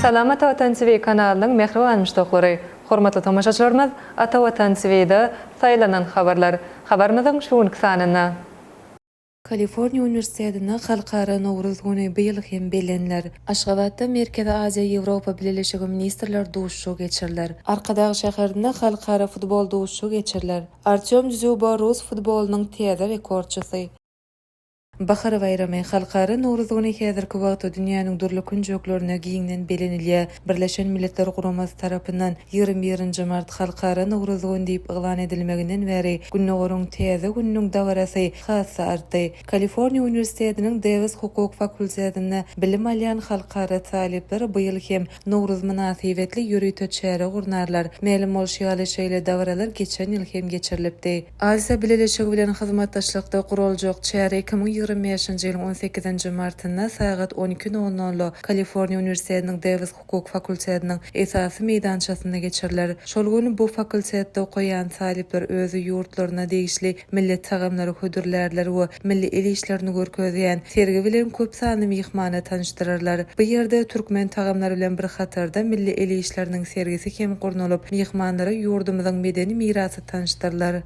Salam Ata Watan TV kanalynyň mähriban muşdaklary! Hormatly tomaşaçylarymyz, Ata Watan TV-de Saýlanan habarlar habarymyzyň şu günki sanynda. Kaliforniýa uniwersitetinde Halkara Nowruz güni bu ýyl hem belleniler. Aşgabatda Merkezi Aziýa-Ýewropa Bileleşigi ministrler duşuşygy geçiriler. Arkadag şäherinde halkara futbol duşuşygy geçiriler. Artýom Dzýuba rus futbolynyň täze rekordçysy. Bahar baýramy, Halkara Nowruz güni häzirki wagtda dünýäniň dürli künjeklerinde giňden bellenilýär. Birleşen Milletler Guramasy tarapyndan 21 nji mart Halkara Nowruz güni diýip yglan edilmeginden bäri Gündogaryň täze gününiň dabarasy has-da artdy. Kaliforniýa uniwersitetiniň Dewis hukuk fakultetinde bilim alýan halkara talyplar bu ýyl hem Nowruz mynasybetli ýörite çäre gurnarlar. Mälim bolşy ýaly, şeýle dabaralar geçen ýyl hem geçirilipdi. Aziýa Bileleşigi bilen hyzmatdaşlykda guraljak çäre 2025-nji ýylyň on sekizinji martynda sagat on iki nol nolda Kaliforniýa uniwersitetiniň Dewis hukuk fakultetiniň esasy meýdançasynda geçiriler. Şol gün bu fakultetde okaýan talyplar öz ýurtlaryna degişli milli tagamlary hödürlärler we milli el işlerini görkezýän sergi bilen köp sanly myhmany tanyşdyrarlar. Bu ýerde türkmen tagamlary bilen bir hatarda milli el işleriniň sergisi hem gurnalyp, myhmanlara ýurdumyzyň medeni mirasy tanyşdyrylar.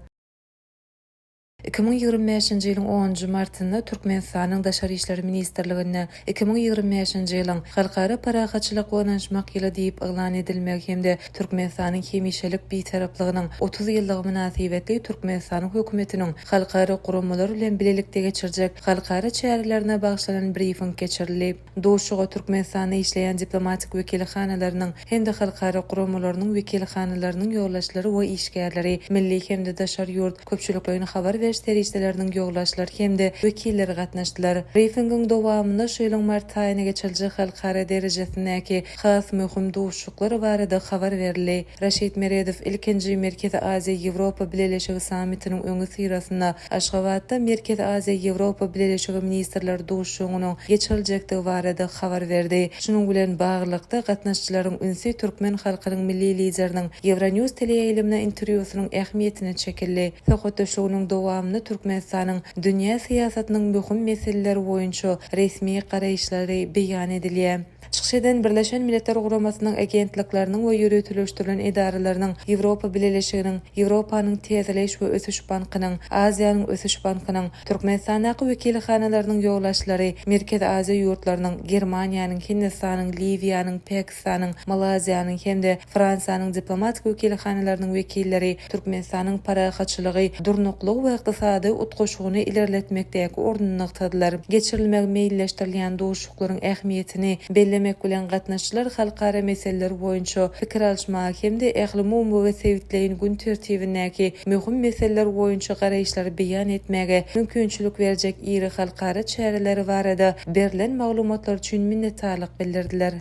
2025-nji ýylyň onunjy martynda Türkmenistanyň Daşary işler ministrliginde 2025-nji ýylyň Halkara parahatçylyk we ynanyşmak ýyly diýip yglan edilmegi hem-de Türkmenistanyň hemişelik Bitaraplygynyň 30 ýyllygy mynasybetli Türkmenistanyň Hökümetiniň halkara guramalar bilen bilelikde geçirjek halkara çärelerine bagyşlanan brifing geçirildi. Duşuşyga Türkmenistanda işleýän diplomatik wekilhanalarynyň hem-de halkara guramalarynyň wekilhanalarynyň ýolbaşçylary we işgärleri, milli hem-de daşary ýurt köpçülikleýin habar beriş serişdeleriniň ýolbaşçylary hem-de wekilleri gatnaşdylar. Brifingiň dowamynda şu ýylyň mart aýynda geçiriljek halkara derejesindäki has möhüm duşuşyklar barada habar berildi. Raşid Meredow ilkinji Merkezi Aziýa-Ýewropa Bileleşigi sammitiniň öňüsyrasynda Aşgabatda Merkezi Aziýa-Ýewropa Bileleşigi ministrler duşuşygynyň geçiriljekdigi barada habar berdi. Şunuň bilen baglylykda, gatnaşyjylaryň ünsi türkmen halkynyň Milli Lideriniň Euronews teleýaýlymyna interwýusynyň ähmiýetine çekildi. Söhbetdeşliginiň dowamynda Türkmenistanyň dünýä syýasatynyň möhüm meseleleri boýunça resmi garaýyşlary beýan edilýär. Çykyş eden Birleşen Milletler Guramasynyň agentlikleriniň we ýöriteleşdirilen edaralarynyň, Ýewropa Bileleşiginiň, Ýewropanyň Täzeleýiş we ösüş bankynyň, Aziýanyň ösüş bankynyň Türkmenistandaky wekilhanalarynyň ýolbaşçylary, Merkezi Aziýa ýurtlarynyň, Germaniýanyň, Hindistanyň, Liwiýanyň, Pakistanyň, Malaýziýanyň hem-de Fransiýanyň diplomatik wekilhanalarynyň wekilleri Türkmenistanyň parahatçylygy, durnuklygy we ykdysady utgaşygyny ilerletmekdäki ornuny nygtadylar. Geçirilmegi meýilleşdirilýän duşuşyklaryň ähmiýetini bellemek bilen, gatnaşyjylar halkara meseleler boýunça pikir alyşmaga hem-de ählumumy we sebitleýin gün tertibindäki möhüm meseleler boýunça garaýyşlary beýan etmäge mümkinçilik berjek iri halkara çäreleri barada berlen maglumatlar üçin minnetdarlyk bildirdiler.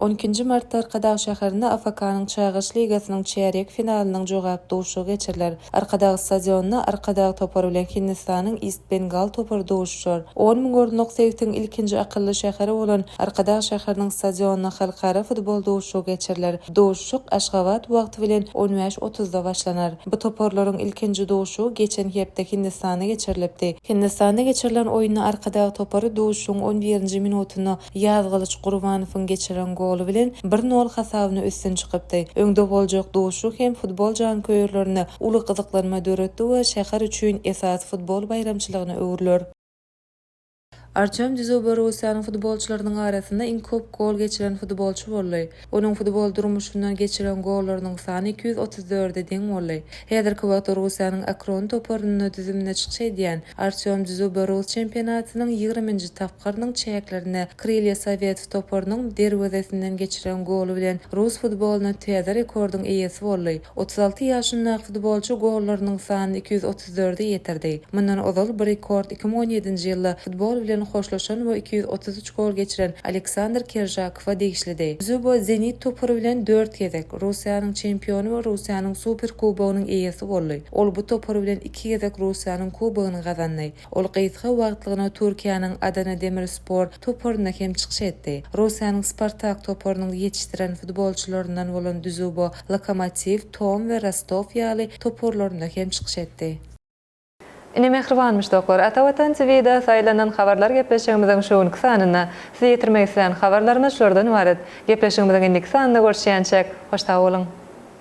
On ikinji martda Arkadag şäherinde AFK-nyň Çagyryş ligasynyň çärýek finalynyň jogap duşuşygy geçiriler. Arkadag stadionynda Arkadag topary bilen Hindistanyň Ist Bengal topary duşuşar. 10 müň orunlyk sebitiň ilkinji akylly şäheri bolan Arkadag şäheriniň stadionynda halkara futbol duşuşygy geçiriler. Duşuşyk Aşgabat wagty bilen on bäş otuzda başlanar. Bu toparlaryň ilkinji duşuşygy geçen hepde Hindistanda geçirilipdi. Hindistanda geçirilen oýunda Arkadag topary duşuşygyň on birinji minutynda Ýazgylyç Gurbanowyň geçiren goly bilen bir nol hasabyna üstün çykypdy. Öňde boljak duşuşyk hem futbol janköýerlerinde uly gyzyklanma döretdi we şäher üçin esasy futbol baýramçylygyna öwrüler. Artýom Dziuba Russiýanyň futbolçylarynyň arasynda iň köp gol geçiren futbolçy boldy. Onuň futbol durmuşyndan geçiren gollarynyň sany 234-e deň boldy. Häzirki wagtda Russiýanyň Akron toparynda düzüminde çykyş edýän Artýom Dziuba rus çempionatynyň ýigriminji tapgyrynyň çäklerinde Krylýa Sowetow toparynyň derwezesinden geçiren goly bilen rus futbolynda täze rekordyň eýesi boldy. 36 ýaşyndaky futbolçy gollarynyň sanyny 234-e ýetirdi. Mundan ozal bu rekord 2017-nji ýylda futbol bilen hoşlaşan we 233 gol geçiren Aleksandr Keržakowa degişlidi. Dzuba Zenit topary bilen dört gezek Russiýanyň çempiony we Russiýanyň Superkubogynyň eýesi boldy. Ol bu topar bilen iki gezek Russiýanyň Kubogyny gazandy. Ol gysga wagtlygyna Türkiýäniň Adana Demirspor toparynda hem çykyş etdi. Russiýanyň Spartak toparynyň ýetişdiren futbolçylaryndan bolan Dzuba Lokomotiw, Tom we Rostow ýaly toparlarynda hem çykyş etdi. Ine mähriban muşdaklar, Ata Watan TV-de saýlanan habarlar gepleşigimiziň şu günki sanynda size ýetirmek islän habarlarymyz şulardan ybarat. Gepleşigimiziň indiki sanynda görüşýänçäk, hoş sag boluň!